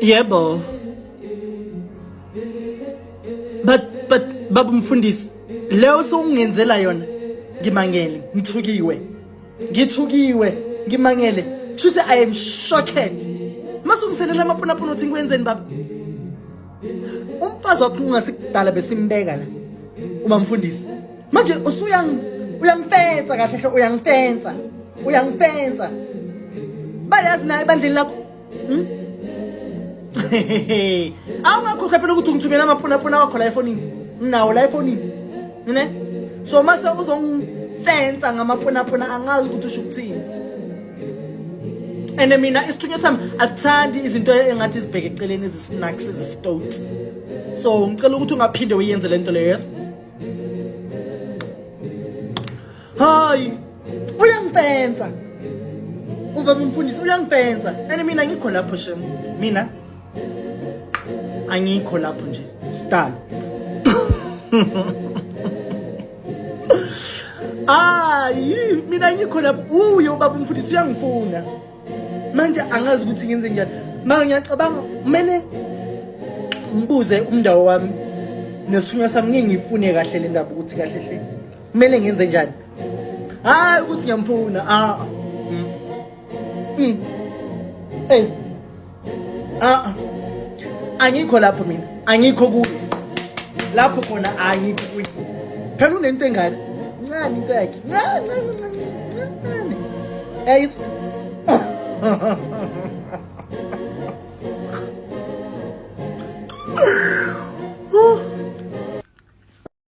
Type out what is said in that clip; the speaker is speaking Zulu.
Yebo. But baba umfundisi leyo sowungenzela yona ngimangele ngithukiwe. Ngithukiwe ngimangele. Shuthi I am shocked. Mase ungiselela amapunapuna uthi ngikwenzeni baba? Umfazi wakho ungasikudala besimbeka la. Uma mfundisi. Manje usuyang uyangifensa kahle hle uyangifensa. Uyangifensa. Bayazi naye ebandleni lakho. Hmm? Awungakhohlwa phela ukuthi ungithumela amapunapuna wakho la efonini. Nginawo la efonini. Ne? So mase uzongifensa ngamapunapuna angazi ukuthi usho ukuthini. And mina isithunywa sami asithandi izinto engathi zibheke eceleni izi-snacks izi-stout. So ngicela ukuthi ungaphinde uyenze lento leyo yeso. Hayi, uyangifensa. Ubaba umfundisi uyangifensa. And mina ngikho lapho shem. Mina angikho lapho nje. Sidalo. Hayi, mina ngikho lapho. Uye ubaba umfundisi uyangifuna. Manje angazi ukuthi ngenze njani. Manje ngiyacabanga kumele ngibuze umndawo wami nesithunywa sami ngeke ngifune kahle le ndaba ukuthi kahle hle kumele ngenze njani. Hayi ukuthi ngiyamfuna. Ah. Mm. Mm. Ey. Ah. Angikho lapho mina. Angikho kuye. Lapho khona angikho kuye. Phela unento engane. Ncane into yakhe. Ncane ncane ncane. Ncane. Eyizwa.